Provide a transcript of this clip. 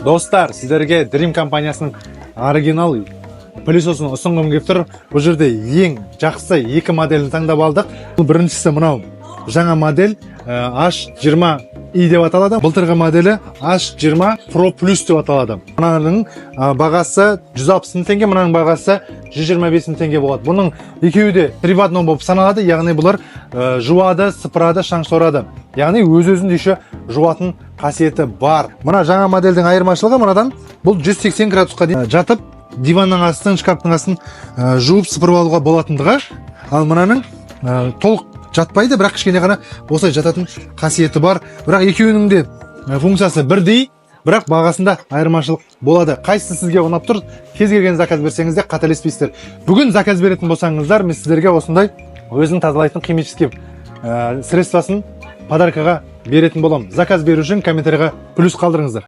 Достар, сіздерге Dream компаниясының оригинал пылесосын ұсынғым келіп тұр. Бұл жерде ең жақсы екі моделін таңдап алдық. Бұл біріншісі мынау жаңа модель, H20i деп аталады. Былтырғы моделі H20 Pro Plus деп аталады. Мынаның бағасы 160 мың теңге, мынаның бағасы 125 мың теңге болады. Бұның екеуі де три в одном болып саналады, яғни бұлар жуады, сыпырады, шаң сорады. Яғни өз өзін еще жуатын қасиеті бар. Мына жаңа модельдің айырмашылығы мынадан: бұл 180 градусқа дейін жатып, диванның астын, шкафтың астын жуып, сыпырып алуға болатындығы. Ал мынаның толық жатпайды, бірақ кішкене ғана осылай жататын қасиеті бар. Бірақ екеуінің де функциясы бірдей, бірақ бағасында айырмашылық болады. Қайсысы сізге ұнап тұр, кез келген заказ берсеңіз де, қателеспейсіздер. Бүгін заказ беретін болсаңыздар, мен сіздерге осындай өзін тазалайтын химический средствосын подаркаға беретін боламын. Заказ беру үшін комментарийға плюс қалдырыңыздар.